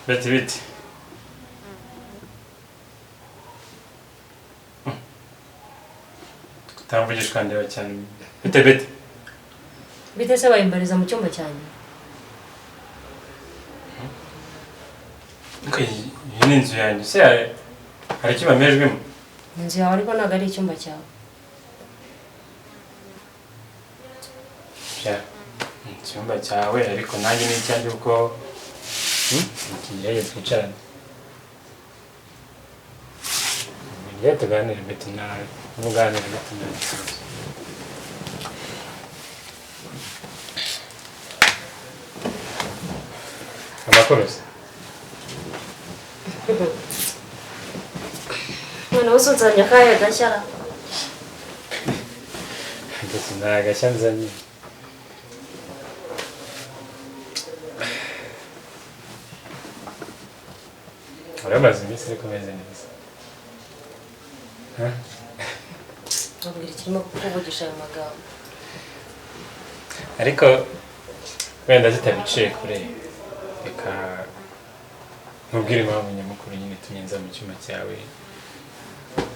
Beti beti. Kutamvugishwa ndeba cyane. Bite bete. Bite se bayimbariza mu cyumba cyanjye. Okay, iyi ni inzu yanjye. Se hari icyo bamejwemo? Inzu yawe ariko ntabwo ari icyumba cyawe. Ya. Icyumba cyawe ariko nanjye ni icyanjye kuko tugiye twicarane. Ngiye tuganire beti nawe. Muganire beti nawe. Amakuru se? Mwana wese unzanye akahe gashya? Ndetse nta gashya nzanye. Uramaze iminsi ariko umeze neza. Wabwira ikirimo kukuvugisha ayo magambo. Ariko wenda zitabiciye kure, reka nkubwire impamvu nyamukuru nyine itumye nza mu cyumba cyawe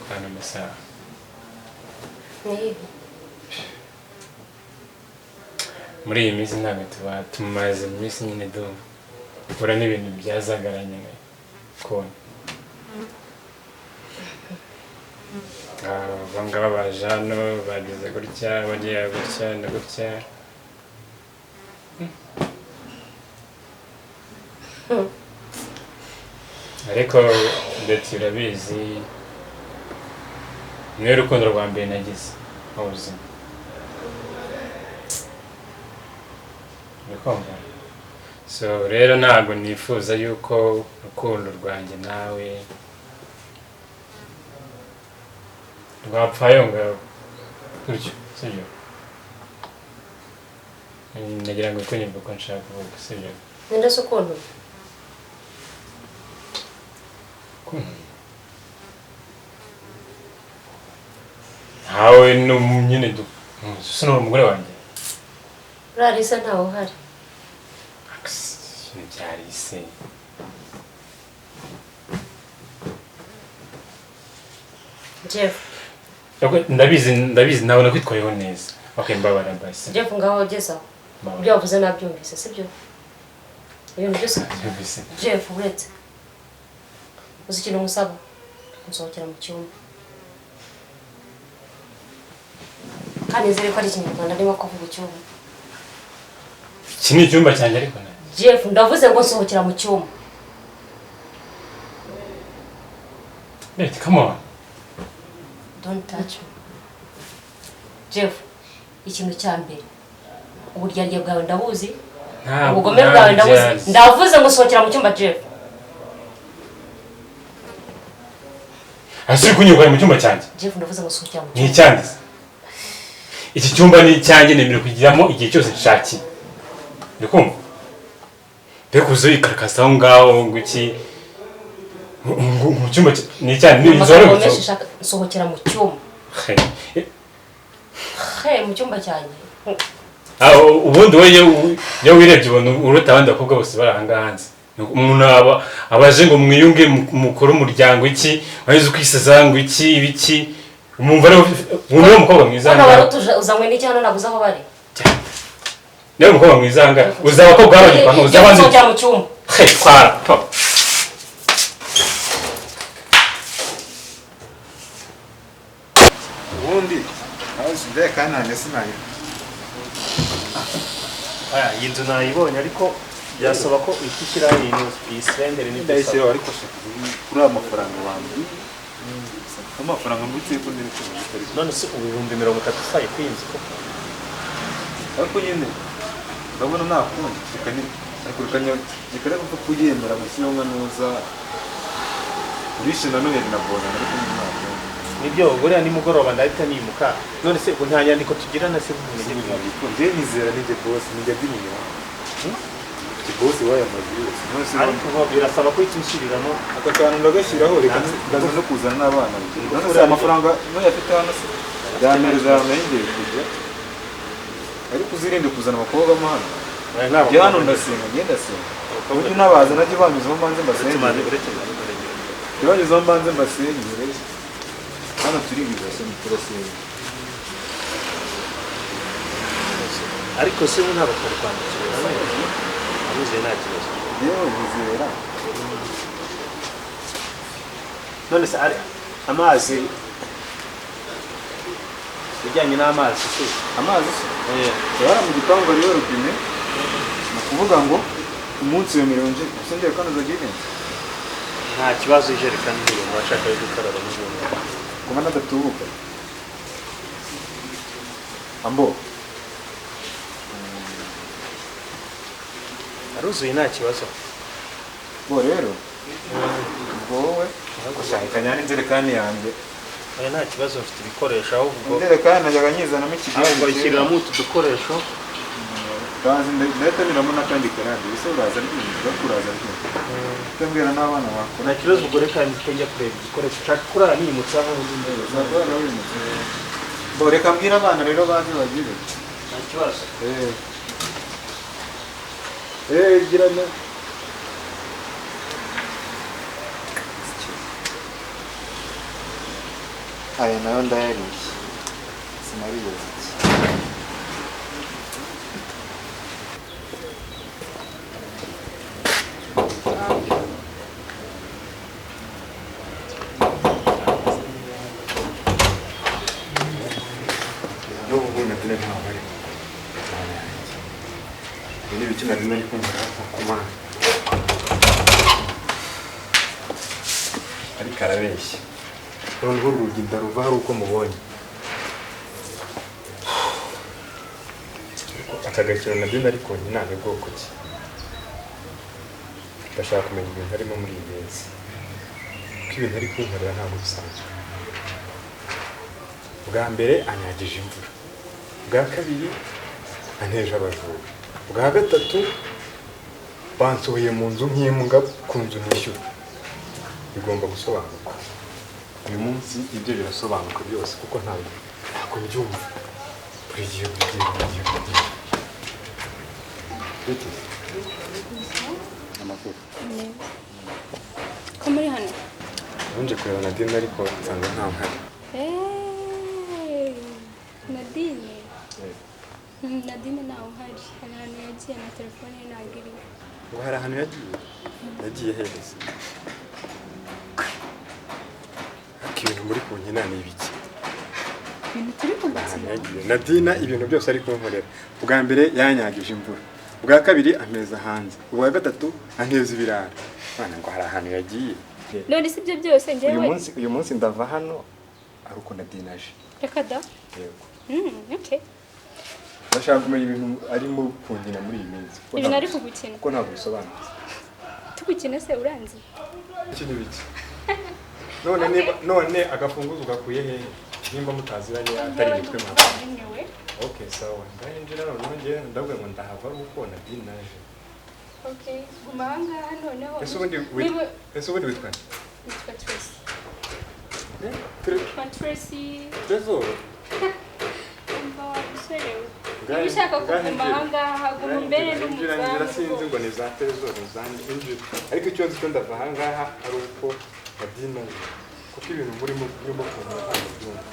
kano amasaha. Muri iyi minsi ntabwo tuba tumaze iminsi nyine duhura n'ibintu byazagaranye kubona. Abangaba baje hano bageze gutya, bariya gutya na gutya. Ariko ndetse urabizi niwe rukundo rwa mbere nagize mu buzima. Urikumva? So rero ntabwo nifuza yuko urukundo rwanjye nawe rwapfayonga gutyo, sibyo? Nagira ngo kunyumva ko nshaka kuvuga, sibyo? Ninde se ukuntu? Ntawe nyine usa n'umugore wanjye. Urarisa ntawe uhari. Byarise. Jeff. Ndabizi nawe nakwitwayeho neza. Okay, mbabara basi. Jeff ngaho ugeze aho. Ibyo wavuze nabyumvise, sibyo? Ibintu byose nabyumvise. Jeff uretse. Uzi ikintu ngusaba? Nsohokera mu cyumba. Kandi nizere ko ari ikinyarwanda ndimo kuvuga icyumba. Iki ni icyumba cyanjye ariko nawe. Jeff ndavuze ngo nsohokera mu cyumba. Wait, come on. Don't touch me. Jeff, ikintu cya mbere. Uburyarya bwawe ndabuzi. Ubugome bwawe ndabuzi. Ndavuze ngo sohokera mu cyumba Jeff. Ese kunyuka mu cyumba cyanjye? Jeff ndavuze ngo sohokera mu cyumba. Ni icyanjye. Iki cyumba ni icyanjye nemerewe kugiramo igihe cyose nshakiye. Uri kumva? Mbega uze wikarakaza aho ngaho ngo iki mu cyumba ni icyanjye ni inzu wari nsohokera mu cyumba. He mu cyumba cyanjye. Ubundi wowe iyo wirebye ubona uruta abandi bakobwa bose bari aha ngaha hanze. Umuntu abaje ngo mwiyunge mukore umuryango iki, wahize ukwisaza ngo iki ibiki, umwumva ari uwo mukobwa mwiza hano. Uzanywe n'iki hano nabuze aho bari. Niwe mukobwa mwiza aha ngaha, uzi abakobwa b'abanyarwanda, uzi abandi. Nsohokera mu cyumba. He twara. Ubundi nawe sindaye kandi nanjye sinayo. Iyi nzu nayibonye ariko byasaba ko uhita ushyiraho iyi senderi n'ibyo ndayishyiraho ariko kuri aya mafaranga bambwiye amafaranga mbitse ko ndiri kubona. None se ubu 30,000 sayi kuri iyi nzu koko? Ariko nyine ndabona nta kundi ariko reka reka kuyemera gushyiraho nka nuza urishe na Noheli na Bonane ariko ntabwo nibyo buriya nimugoroba ndahita nimuka. None se nta nyandiko tugirana se nge nizera ninjye boss ninjye ndinyuma ki boss waya mazu yose. Ariko birasaba ko ikinshyiriramo aka kantu ndagashyiraho reka ndaza no kuzana n'abana. None se amafaranga nuyafite hano se yamereza yamenyeye kujya ariko uzirinde kuzana abakobwa mo hano. Njye hano ndasenga, njye ndasenga. Ujye unabaza najye banyuzamo mbanze mbasengere. Banyuzamo mbanze mbasengere. Hano turi bigase turasenga. Ariko se ubu ntabwo twari kwandikira. Amuze nta kibazo. Yewe muzera. None se ari amazi bijyanye n'amazi se? Amazi se? Yara mu gipangu ariyo robine. Ni ukuvuga ngo umunsi wemerewe nje usengere kano zagire. Nta kibazo ijerekani n'ibintu bashaka yo gukaraba n'ubundi. Kuma nadatubuka. Ambo. Aruzuye nta kibazo. Bo rero ubwo wowe gushaka nyane injerekani yanjye. Oya nta kibazo mfite ibikoresho ahubwo. Injerekani najyaga nyizanamo ikigare. Ahubwo ishyiramo utu dukoresho. Ndazi ndahita nyuramo n'akandi karande. Ese uraza ryinjira kuraza ryinjira. Ndambwira n'abana bakora. Nta kibazo ubwo reka njya kureba igikoresho nshaka kurara niyimutse aho undi nzakora nawe wimutse. Bo reka mbwira abana rero baze bagire. Nta kibazo. Girana. Aya nayo ndayariye. Sinariye iki. N'ubu Nadine ntaho ari. Ibi ni ibiki Nadine ari kumva kumana. Ariko arabeshya. Noneho urugi ndaruva hari uko mubonye. Aka gakino Nadine ariko nyina ni bwoko ki? Ndashaka kumenya ibintu arimo muri iyi minsi. Kuko ibintu ari kunkorera ntabwo bisanzwe. Bwa mbere anyagije imvura. Bwa kabiri anteje abajura. Bwa gatatu bansohoye mu nzu nk'imbwa ku nzu nishyura. Bigomba gusobanuka. Uyu munsi ibyo birasobanuka byose kuko ntabwo mbyumva. Buri gihe buri gihe buri gihe buri gihe. Bite? Amakuru. Ko muri hano? Nje kureba Nadine ariko nsanga nta mpari. Nadine. Nadine ntawe uhari. Hari ahantu yagiye na telefone ye ntabwo iriho. Ngo hari ahantu yagiye? Yagiye hehe se? Ariko ibintu muri kunkina ni ibiki? Ibintu turi kugukina. Nadine ibintu byose ari kunkorera. Ubwa mbere yanyagije imvura. Ubwa kabiri ameza hanze. Ubwa gatatu anteza ibirara. Bana ngo hari ahantu yagiye. None si ibyo byose njyewe. Uyu munsi ndava hano aruko Nadine aje. Reka da. Yego. Okay. Ndashaka kumenya ibintu arimo kunkina muri iyi minsi. Ibintu ari kugukina. Kuko ntabwo bisobanutse. Tugukina se uranzi? Iki ni biki? None niba none agafunguzo gakuye hehe? Nimba mutaziranye atari imitwe mwa. Okay, sawa. Ndinjira none nge ndavuga ngo ndahava ari uko Nadine aje. Okay, guma ahangaha noneho. Ese ubundi witwa nde? Witwa Tracy. Witwa Tracy. Trezor. Umva wagusorewe. Niba ushaka kuguma ahangaha guma umbere n'umuzamu. Sinzi ngo ni za Trezor zanjye injira. Ariko icyo nzi cyo ndava ahangaha ari uko Nadine aje. Kuko ibintu murimo kumva ntabwo byumva.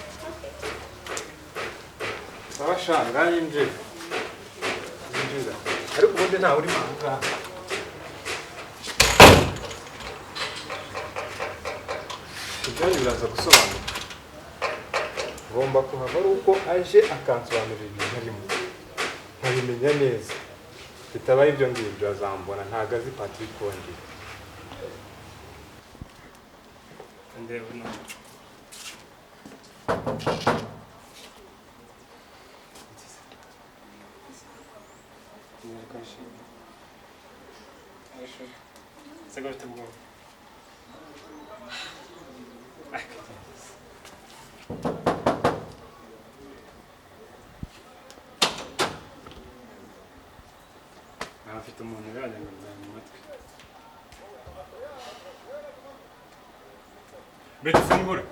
Sawa sha, ngaho injira. Injira. Ariko ubundi ntawe urimo ahangaha. Ibyanyu biraza gusobanuka. Ngomba kuhava ari uko aje akansobanurira ibintu arimo. Nkabimenya neza. Bitabaye ibyo ngibyo azambona ntago azi Patrick wongeye. Ndeba Afite umuntu uranyanga mu matwi. Beti fungura.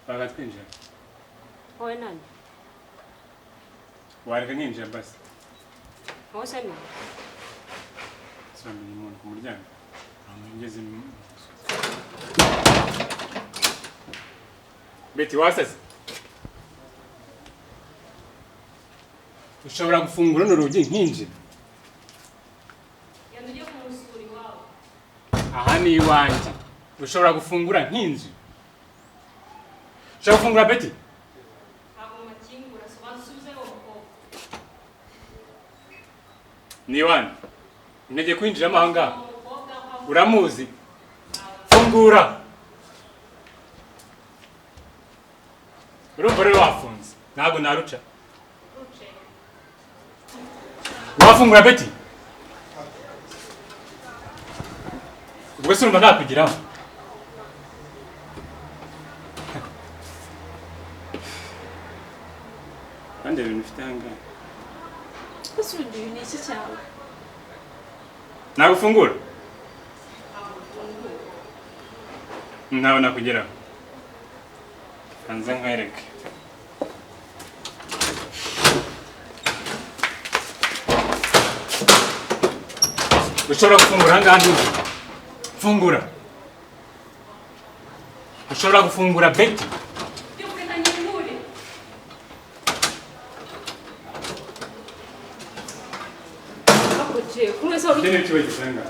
Bagatwinjira. Wowe nani? Wareka nkinjira basi. Wowe se ni? Sobanura umuntu ku muryango. Ngeze Betty wasaze. Ushobora gufungura runo rugi nkinjira. Genda ujye kumusura iwawe. Aha ni iwanjye. Ushobora gufungura nkinjira. Ushobora gufungura Betty? Ntabwo makingura, sobanza usubize uwo mukobwa. Ni iwanjye. Intege kwinjiramo aha ngaha. Uramuzi? Fungura. Urumva rero wafunze. Ntabwo naruca. Wafungura Betty? Ubwo se urumva nakugeraho? Kandi ibintu ufite aha ngaha. Ese ubundi ibi ni iki cyawe? Nagufungura? Ntawe nakugeraho. Kanze nkwereke. Ushobora gufungura aha ngaha ntuzi. Fungura. Ushobora gufungura Betty? Ibyo ni ikibazo gisanga.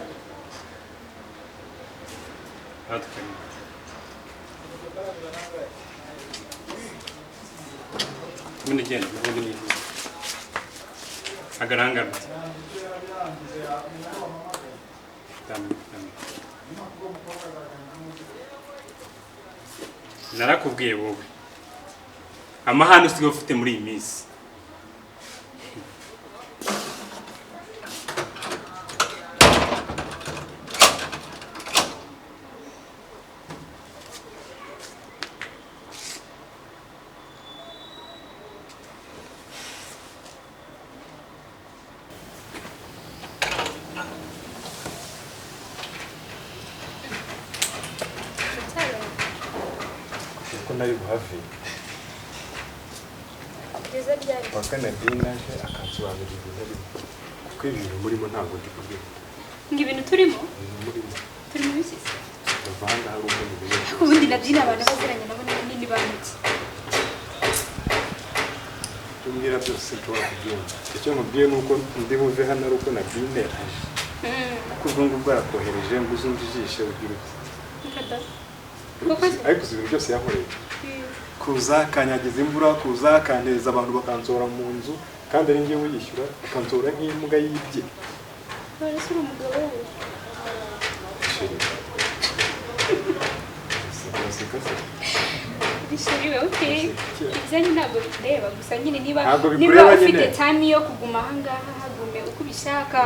Ubundi genda, ubundi ni agarangara. Narakubwiye wowe. Amahane usigaye ufite muri iyi minsi. Ko nari buhave paka Nadine aje akansobanurira ibintu arimo, kuko ibintu murimo ntabwo ndi kubyumva. Ngo ibintu turimo? Turimo biki? Bavanga hari uko bimeze. Ubundi Nadine abantu baziranye nabo ni bantu. Tumbwira byose nshobora kubyumva. Icyo nkubwiye ni uko ndi buve hano ari uko Nadine aje. Kuko ubwo ngubwo arakohereje ngo uzumve ijisho ugira uti. Ariko ibintu byose yankoreye. Kuza akanyagiza imvura, kuza akantereza abantu bakansohora mu nzu, kandi ari njyewe uyishyura, akansohora nk'imbwa yibye. None se uri umugabo we? Chérie, we okay. Ibyanyu ntabwo bikureba gusa nyine niba ufite time yo kuguma aha ngaha hagume uko ubishaka,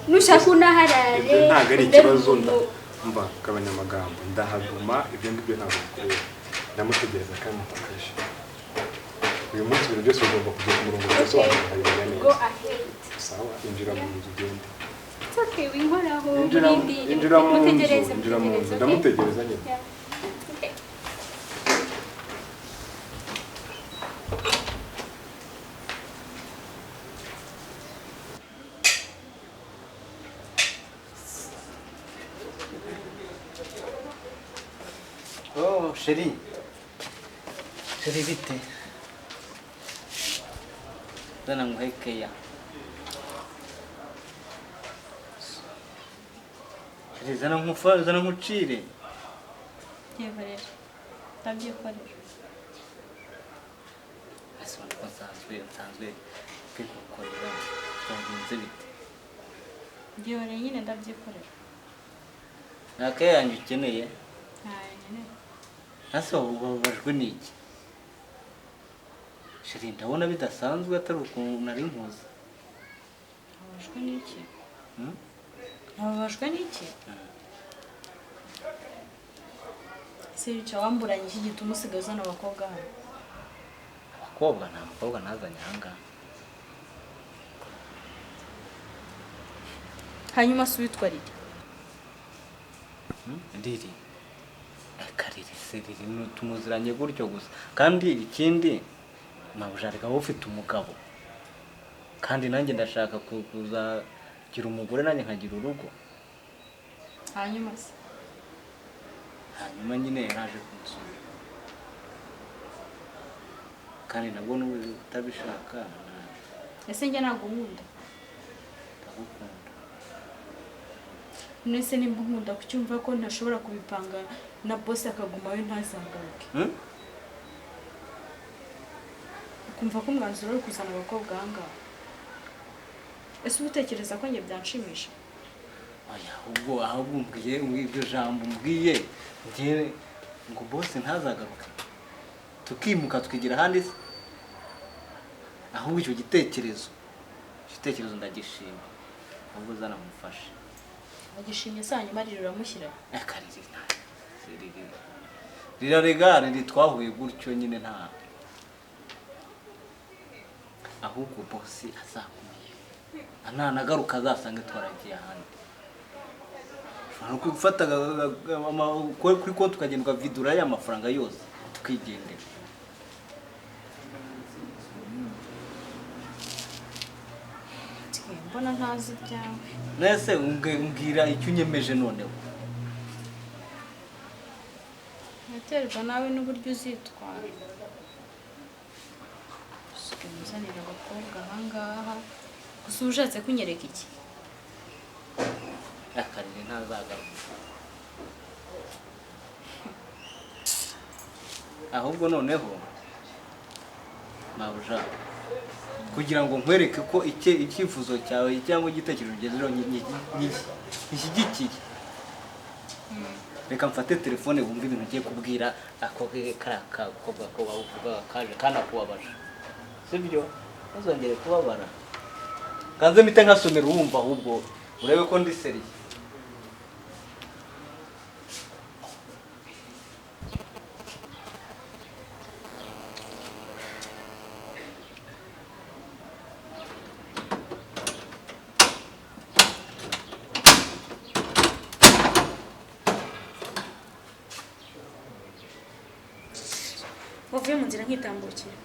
nushaka unaharare. Ibyo ntabwo ari ikibazo mba gabanya amagambo, ndahaguma ibyo ngibyo ntabwo bikureba. Ndamutegereza kandi mpakaje. Uyu munsi ibintu byose ugomba kujya ku murongo ugasobanura neza. Go ahead. Sawa, injira mu nzu ugende. It's okay, winkoraho. Injira mu nzu, injira mu nzu, ndamutegereza nyine. Okay. Oh, chérie. Chérie, bite. Zana nguhe keya. Chérie, zana nkufa, zana nkucire. Byikorera. Ndabyikorera. Ese ko nsanzwe kwikukorera byagenze bite? Byikorera nyine ndabyikorera. Nta keya yanjye ukeneye? Ntayo nkeneye. Ese ubabajwe n'iki? Chérie, ndabona bidasanzwe atari ukuntu nari nkuzi. Nababajwe n'iki? Nababajwe n'iki? Serica wamburanye iki gituma usigaye uzana abakobwa hano? Abakobwa? Nta mukobwa nazanye aha ngaha. Hanyuma se uwitwa Riri? Riri? Reka Riri se, Riri tumuziranye gutyo gusa. Kandi ikindi mabuja reka wowe ufite umugabo. Kandi nanjye ndashaka kuzagira umugore nanjye nkagira urugo. Hanyuma se? Hanyuma nyine yaraje kunsura. Kandi nabwo n'ubu utabishaka. Ese njye ntabwo unkunda? Ndagukunda. None se nimba unkunda kucyumva ko ntashobora kubipanga na boss akagumayo ntazagaruke? Ukumva ko umwanzuro uri kuzana abakobwa aha ngaha? Ese uba utekereza ko njye byanshimisha? Oya, ubwo ahubwo umbwiye iryo jambo umbwiye njye ngo boss ntazagaruke tukimuka tukigira ahandi se? Ahubwo icyo gitekerezo ndagishima, ahubwo uzanamufashe. Agishimye se hanyuma rero uramushyira? Akariri rirarega riri twahuye gutyo nyine nta. Ahubwo boss azakumiye ananagaruka azasange twaragiye ahandi. Ushobora gufata kuri konti ukagenda ukavidura ya mafaranga yose tukigendera. Mbona ntazi ibyawe. Nese umbwira icyo unyemeje noneho. Naterwa nawe n'uburyo uzitwara. Usigaye uzanira abakobwa aha ngaha. Gusa uba ushatse kunyereka iki? Akarire ntazagaruka. Ahubwo noneho mabuja kugira ngo nkwereke ko icyifuzo cyawe cyangwa igitekerezo ugezeho nishyigikiye. Reka mfate telefone wumve ibintu ugiye kubwira ako kariya gakobwa ko wavuga kaje kanakubabaje. Sibyo? Ntuzongere kubabara. Kanze mpite nkasomera wumva ahubwo urebe ko ndi seriye. Wavuye mu nzira nkitambukira.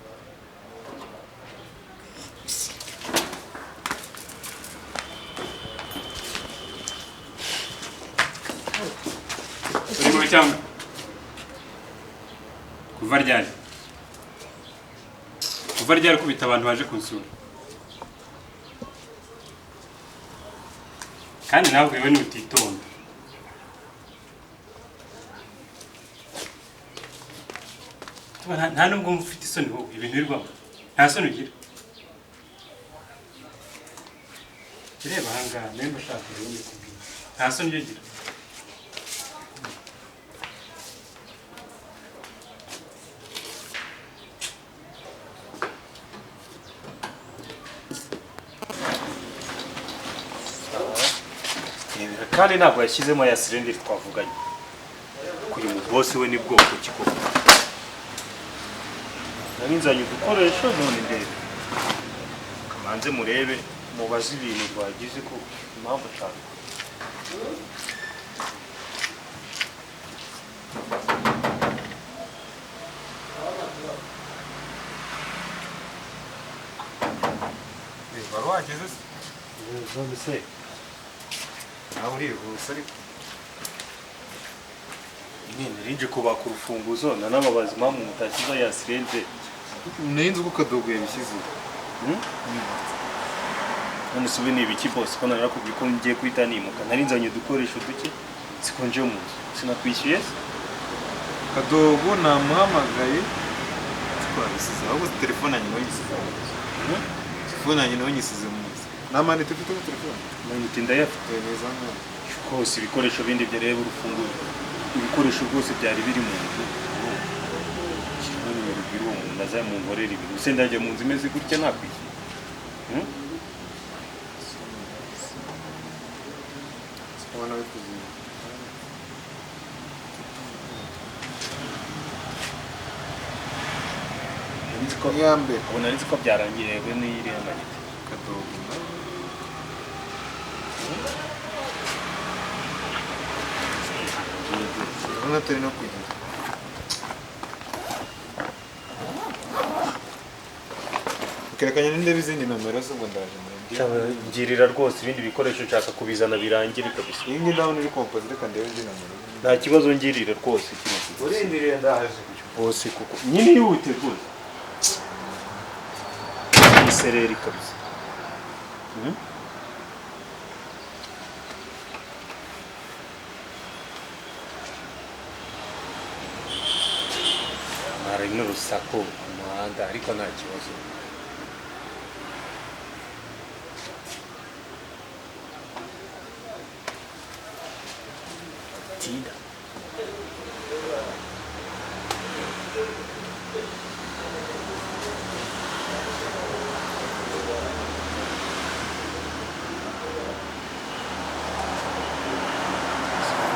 Uri mu cyangwa kuva ryari? Kuva ryari kubita abantu baje kunsura? Kandi nawe wewe nutitonda. Nta nubwo mufite isoni wowe ibintu birwamo nta soni ugira. Reba aha ngaha nawe mbashaka ubundi kubwira nta soni ugira. Kandi ntabwo yashyizemo ya sirenderi twavuganye. Kuri mu boss we ni bwoko ki koko? Nari nzanye udukoresho none ndebe. Kamanze murebe mubaze ibintu twagize ko impamvu cyane. Wari wageze se? None se nawe urihuse ariko nyine narinje kubaka urufunguzo nanababaza impamvu mutashyize ya sirende. Nari nzi uko Kadogo yabishyize. None se ubu ni ibiki boss ko narakubwiye ko ngiye guhita nimuka? Nari nzanye udukoresho duke siko nje mu nzu sinakwishyuye se? Kadogo namuhamagaye twabisize ahubwo telefone yanjye nayo nyisize mu nzu. Telefone yanjye nayo nyisize mu nzu. Nta manite ufite kuri telefone? Amayinite ndayafite neza nkana. Rwose ibikoresho bindi byareba urufunguzo. Ibikoresho rwose byari biri mu nzu. Shyiraho nimero ubwire uwo muntu azamunkorera ibintu. Se ndajya mu nzu imeze gutya nakwishyuye? Ubona bikuziye. Ubu nari nzi ko byarangiye yego n'iyiriya manite. Kadogo nawe. Urabona turi no kugenda. Reka nyine ndebe izindi nomero z'ubwo ndaje muri. Ngirira rwose ibindi bikoresho nshaka kubizana birangire kabisa. Iyi ngiyi ndabona iri kompoze, reka ndebe indi nomero. Nta kibazo ngirira rwose kino. Urindiriye ndaje. Bose kuko nyine yihute rwose. Isereri kabisa. Hari n'urusaku ku muhanda ariko nta kibazo. Tinda.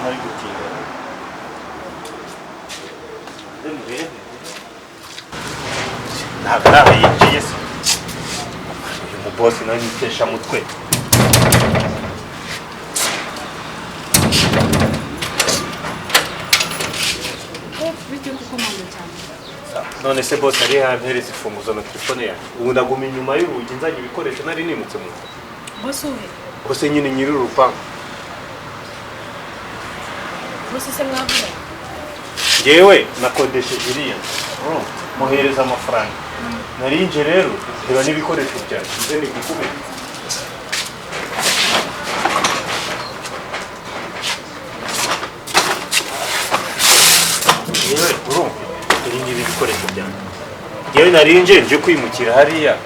Nari gutinda. Ntabwo ari aha yinjiye se. Uyu mubosi nawe nitesha mutwe. None se boss ari yampereza imfunguzo na telefone yanjye. Ubu ndaguma inyuma y'urugi nzanye ibikoresho nari nimutse mu nzu. Boss uhe? Boss nyine nyiri urupangu. Boss se mwavuga? Njyewe nakodesheje iriya. Muhereza amafaranga. Narinje rero reba n'ibikoresho byanjye. Nze nibikube. Yewe urumva ibi ngibi ibikoresho byanjye. Yewe narinje nje kwimukira hariya.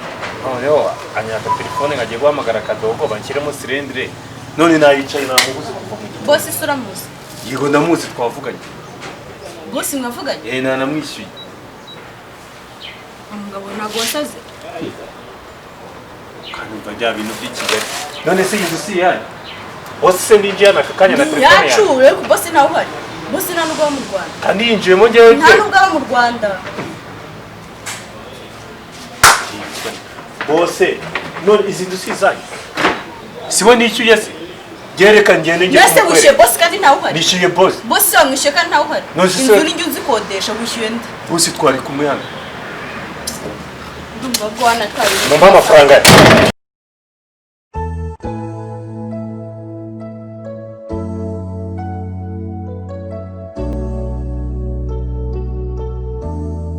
Noneho anyaka telefone ngagiye guhamagara Kadogo banshyiremo silindire. None nayicaye namubuze kuva mu gitondo. Boss uramuzi? Yego ndamuzi twavuganye. Boss mwavuganye? Eh nanamwishyuye. Umugabo ntago wasaze. Kandi umva bya bintu by'i Kigali. None se iyi si yanyu? Boss se ninjiye aka kanya na telefone yanyu. Yacu rero boss ntawe uhari. Boss nta nubwo aba mu Rwanda. Kandi yinjiyemo njyewe. Nta nubwo aba mu Rwanda. Boss none izi nzu si zanyu. Sibo nishyuye se? Gereka ngende ngiye. Nese wishyuye boss kandi ntawe uhari. Nishyuye boss. Boss wamwishyuye kandi ntawe uhari. Inzu ni njye uzikodesha wishyuye nde? Boss twari kumwe hano. Ndumva ko wanatwaye. Mumpa amafaranga.